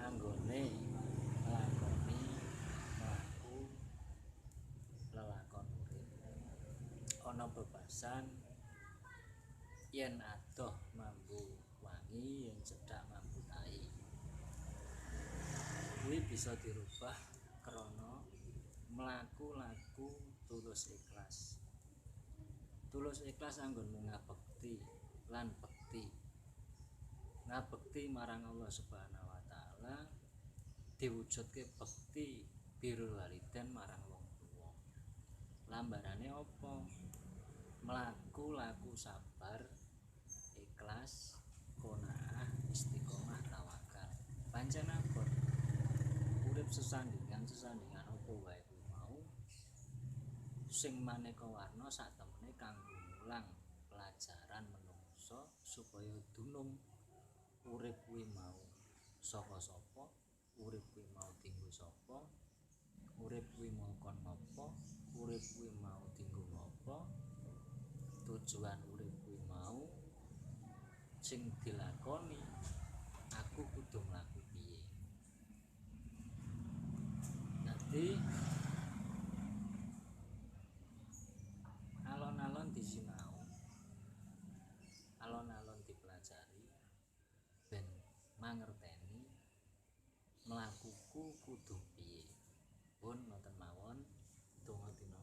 Anggone nglakoni mlaku lelakon urip ana bebasan yen adoh mambu wangi, yen cedhak mambu tai. Kuwi bisa dirubah krana mlaku laku tulus ikhlas. Tulus ikhlas anggonmu ngabekti lan bekti. Ngabekti marang Allah Subhanahu wa taala diwujudke bekti birrul waliden marang wong tuwa. Lambarane apa? Mlaku laku sabar, ikhlas, qanaah, istiqomah, tawakal. Pancen abot urip sesandingan-sesandingan apa wae kuwi mau sing maneka warna sak temene kanggo mulang pelajaran menungso supaya dunung urip kuwi mau saka sapa, urip kuwi mau dinggo sapa, urip kuwi mau kon ngopo, urip kuwi mau dinggo ngopo, tujuan urip kuwi mau sing dilakoni aku kudu mlaku piye. Dadi alon-alon disinau, alon-alon dipelajari ben mangerteni mlakuku kudu piye. Pun ngoten mawon donga dina